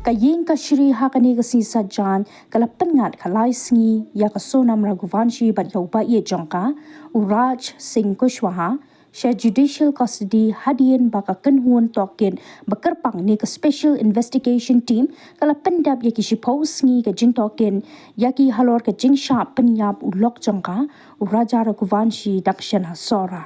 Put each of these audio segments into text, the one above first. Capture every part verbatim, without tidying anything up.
Ka ïing kashari ha kane ka sngi Saitjaiñ ka la pynngat ka lai sngi ïa ka Sonam Raghuvanshi bad ïa u ba ïeit jong ka, u Raj Singh Kushwaha, sha judicial custody hadien ba ka kynhun tohkit ba kyrpang ne ka Special Investigation Team ka la pyndep ïa ki shiphew sngi ka jingtohkit ïa ki halor ka jingshah pynïap u lok jong ka, u Raja Raghuvanshi, da ka shen ha Sohra.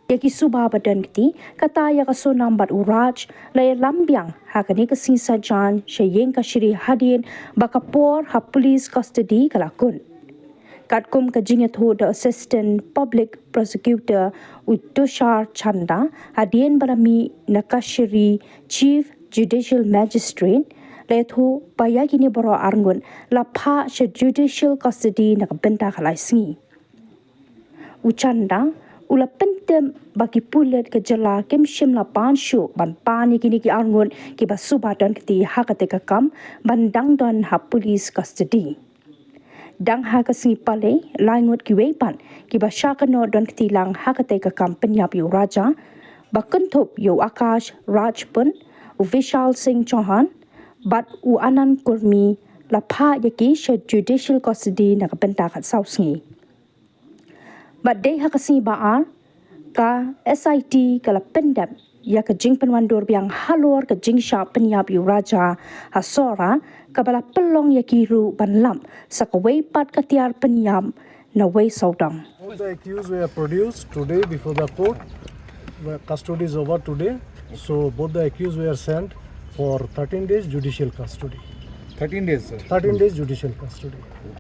Ïa ki suba ba don kti, kata ïa ka Sonam bad u Raj, la ïalam biang ha kane ka sngi Saitjaiñ sha ïing kashari hadien ba ka por ha police custody ka la kut. Katkum ka jingïathuh da u Assistant Public Prosecutor, u Tushar Chanda, hadien ba la mih na kashari Chief Judicial Magistrate, la ïathuh ba ïa kine baroh arngut la phah sha judicial custody na ka bynta ka lai sngi. U Chanda u la pyntip ba ki pulit ka jylla kim shym la pan shuh ban pan ïa kine ki arngut kiba suba don kti ha kata ka kam ban dang don ha police custody. Dang ha ka sngi Palei, lai ngut kiwei pat kiba shah kynnoh don kti lang ha kata ka kam pynïap ïa u Raja, ba kynthup ïa u Akash Rajput, u Vishal Singh Chauhan bad u Anand Kurmi, la phah ïa ki sha judicial custody na ka bynta ka saw sngi. Bad dei ha ka sngi ba ar, ka S I T ka la pyndep ïa ka jingpynwandur biang halor ka jingshah pynïap ïa u Raja ha Sohra, kaba la pynlong ïa ki ruh ban lap sa kawei pat ka tiar pynïap na wei sawdong. Both the accused were produced today before the court, where custody is over today. So both the accused were sent for thirteen days judicial custody. Thirteen days, sir. Thirteen days judicial custody.